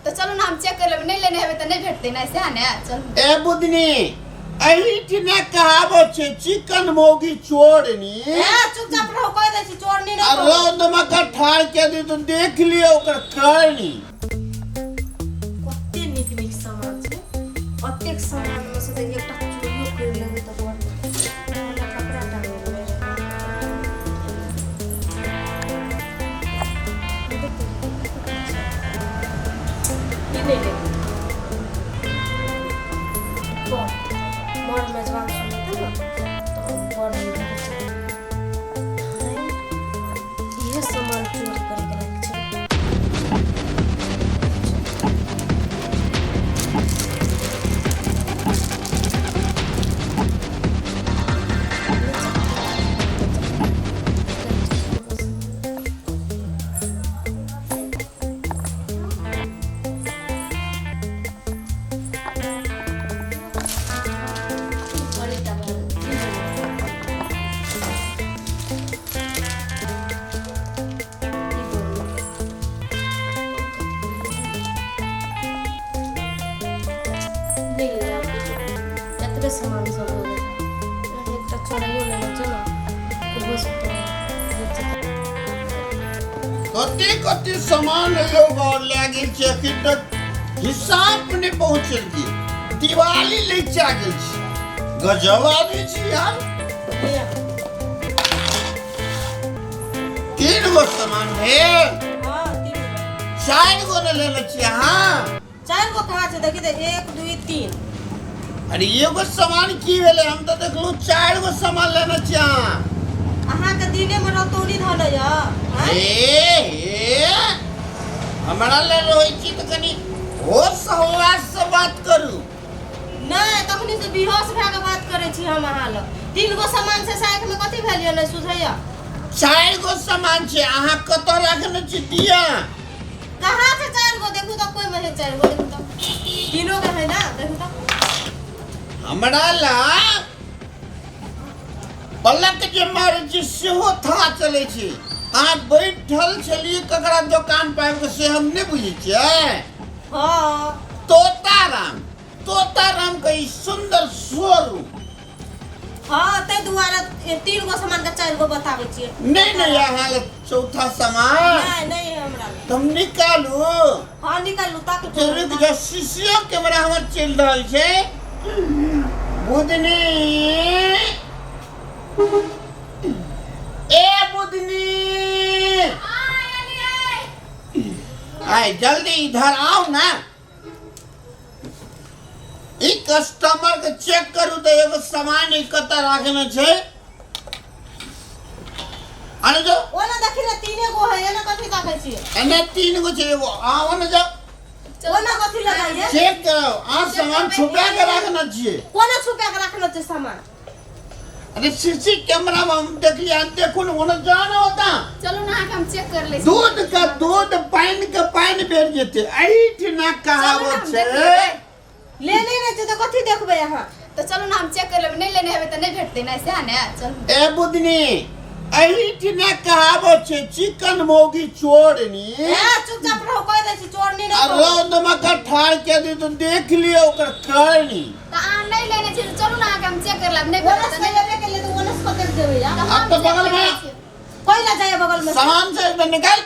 तऽ चलू ने हम चेक कर लेबै, नहि लेने हेबै तऽ नहि भेटतै ने, सएह ने। चलू। ए बुदनी, एहिठिना कहावत छै, चिकन मौगी चोरनी। ए, चुपचाप रहो, कहि दै छी, चोरनी आ नहि कहू। रौद में के ठाड़ के दी तो देख लियो ओकर करनी। कते नीक नीक सामान छै। ओतेक सामानमे से तऽ एकटा चोरियो करि लेबै तऽ बड़ नीक। हमरा कपड़ा टांगल रहै। ई नहि लेबै। मर मेजबान सुनेतै ने तऽ बड़ नीक लगै छै। इहे सामान चोरी करैके लायक छै। एतबे सामान सब हो गेल। एकटा चोराइयो लेने छै ने, ओहो सब तऽ। कते कते सामान लोग और लए गेल छै, अखन तक हिसाब नहि पहुँचल। की दिवाली लग जा गेल छै। गजब आदमी छी यार। तीन गो सामान भेल। हाँ, तीन गो। चारि गो ने लेने छियै अहाँ? चारि गो कहाँ छै? देखी तऽ, एक, दुई, तीन। अरे, एगो सामान की भेलै? हम तऽ देखलहुँ चारि गो सामान लेने छियै अहाँ। अहाँके दिनेमे रतौनी धने यऽ आँय? ए हे, हमरा लग रहै छी तऽ कनि होश हवास से बात करू। नहि, तखनी से बेहोश भए कऽ बात करै छी हम अहाँ लग। तीन गो सामान छै साइकिल मे, कथी भेल यऽ? नहि सुझैया। चारि गो सामान छै, अहाँ कतऽ राखने छी दिया? कहाँ छै चारि गो? देखू तऽ, कोइ मे है चारि गो? देखू तऽ, तीनो के है ना, देखू तऽ। हमरा ला पलक जे मारै छी सेहो था चलै छै। अहाँ बैठल छलियै ककरा दोकान पर आबि कऽ, से हम नहि बुझै छियै? हाँ। तोताराम, तोताराम के ई सुन्दर स्वरूप। हाँ, ताहि दुआरे तीन गो सामान के चारि गो बताबै छियै। नहि नहि, अहाँ लग चौथा सामान? नहि, नहि है हमरा लग। तुम निकालू। हाँ, निकालू, ताकू। तो रुक जाओ, सीसीओ कैमरा हमर चलि रहल छै। बुदनी, ए बुदनी, आय जल्दी इधर आओ ना। ई कस्टमर के चेक करू तऽ एगो सामान ई कतऽ राखने छै, आने जाओ। ओना देखी ने, तीने गो है। एना कथी ताकै छियै? एने तीन गो छै, एगो आओ ने जाओ। ओना कथी लगाइए? चेक कराओ, अहाँ सामान छुपा के राखने छियै। कोना छुपा के रखने छै सामान? अरे, सीसी कैमरा में हम देखलियै, अहाँ देखू ने, ओने जाओ ने ओतऽ। चलू ने, अहाँके हम चेक कर लै छी। दूध के दूध, पानि के पानि भेट जेतै। एहिठिना चलू ने, कहावत हम छै। देख लेबै। लेने नहि छै तऽ कथी देखबै अहाँ? तऽ चलू ने, हम चेक कर लेबै। नहि लेने हेबै तऽ नहि भेटतै ने, सएह ने। चलू। ए बुदनी, एहिठिना कहावत छै, चिकन मौगी चोरनी। ए, चुपचाप रहो, कहि दै छी, चोरनी आ नहि कहू। रौद में के ठाड़ के दी तो देख लियो ओकर करनी। तऽ अहाँ नहि लेने छी तऽ चलू ने, अहाँके हम चेक कर लेब। नहि ओनस भेटत तऽ के नहि। लेबे के लिए तऽ ओनस कतऽ जेबै यार? तऽ अब हम तऽ चेक बगल कर में लै छी। कोइ ला जाइए बगल में? सामान से एकदम निकाल।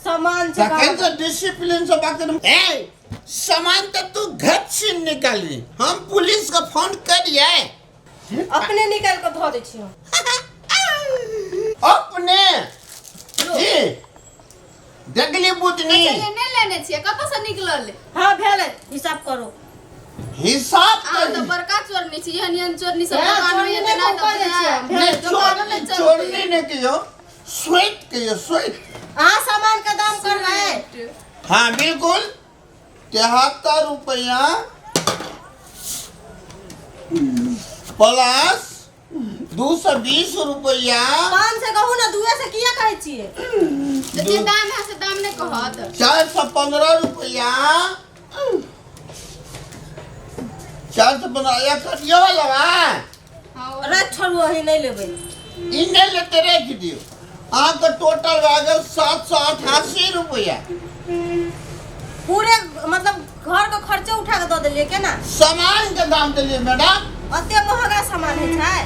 सामान छै। तखन से डिसिप्लिन से बात करू। ए, सामान तऽ तू घर से निकालली, हम पुलिस के फोन करिए। अपने निकाल के धऽ दै छियै। अपने जी देखली बुदनी। अच्छा, ये नहि लेने छियै, कतऽ से निकलल? हाँ, भेलै, हिसाब करू। हिसाब अहाँ तऽ तऽ बड़का चोरनी छी। एहन एहन चोरनी सब ए, दोकान में चोरनी एतै नहि ने कहू, कहि दै छियै। तऽ नहि, दोकानो चोरनी नहि चलतै। चोरनी नहि कहियो, स्वेत कहियो, स्वेत। अहाँ सामान के दाम करबै। हाँ बिल्कुल, 73 रुपया प्लस 220 रुपया। 500 कहू ने, दुए से किया कहै छियै? तऽ जे दाम है से दाम नहि कहत? 415 रुपया, 415। एक यो लेबै। हाँ। अरे छोड़ू, अहीं नहि लेबै। ई नहि लेते, राखि दियौ। अहाँके टोटल भए गेल 788 रुपया। पूरे मतलब। देलियै केना? सामान के दाम देलियै मैडम। ओते महगा सामान होइ छै?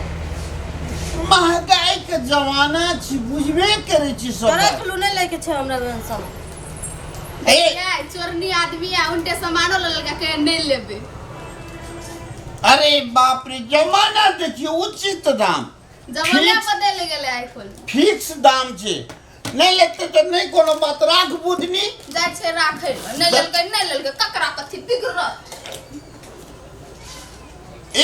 महंगाई के जमाना छी, बुझबे करै छी सब। तऽ राखि लू, नहि लैके छै हमरा ओहन सामान। ए ए, चोरनी आदमी आ उनटे सामानो लऽ लेलकै, कहे नहि लेबै। अरे बाप रे, जमाना देखियौ, उचित दाम। जमाना फिक्स। बदलि गेलै आइ काल्हि। फिक्स दाम छै, नहि लेतै तऽ नहि कोनो बात, राख बुधनी। जाइ छै राखै लए, नहि लेलकै नहि लेलकै, ककरा कथी बिगड़त।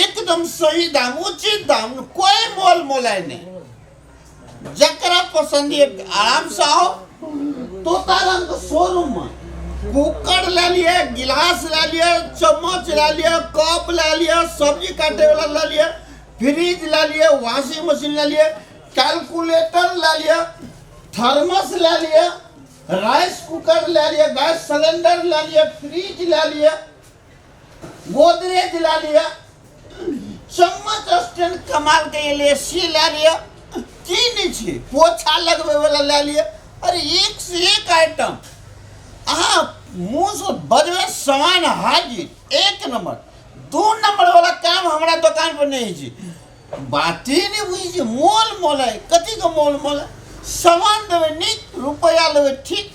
एकदम सही दाम, उचित दाम, कोई मोल मोलाय नहीं। जकरा पसंद ये आराम से आओ तोता रंग शोरूम में। कुकर ले लिए, गिलास ले लिए, चम्मच ले लिए, कप ले लिए, सब्जी काटे वाला ले लिए, फ्रिज ले लिए, वॉशिंग मशीन ले लिए, कैलकुलेटर ले लिए, थर्मस ले लिए, राइस कुकर ले लिए, गैस सिलेंडर ले लिए, फ्रिज ले लिए, गोदरेज ले लिया, चम्मच स्टैंड कमाल के लिए सी ले लिया, की नहीं छी पोछा लगबै वाला ले लिया। अरे एक से एक आइटम, अहाँ मुँह से बजबै सामान हाजिर। एक नंबर दू नंबर वाला काम हमरा दोकान पर नहीं छै। बाते नहि बुझै छै, मोल मोलाइ कथीके मोल मोलाइ? सामान देबै नीक, रुपैआ लेबै ठीक।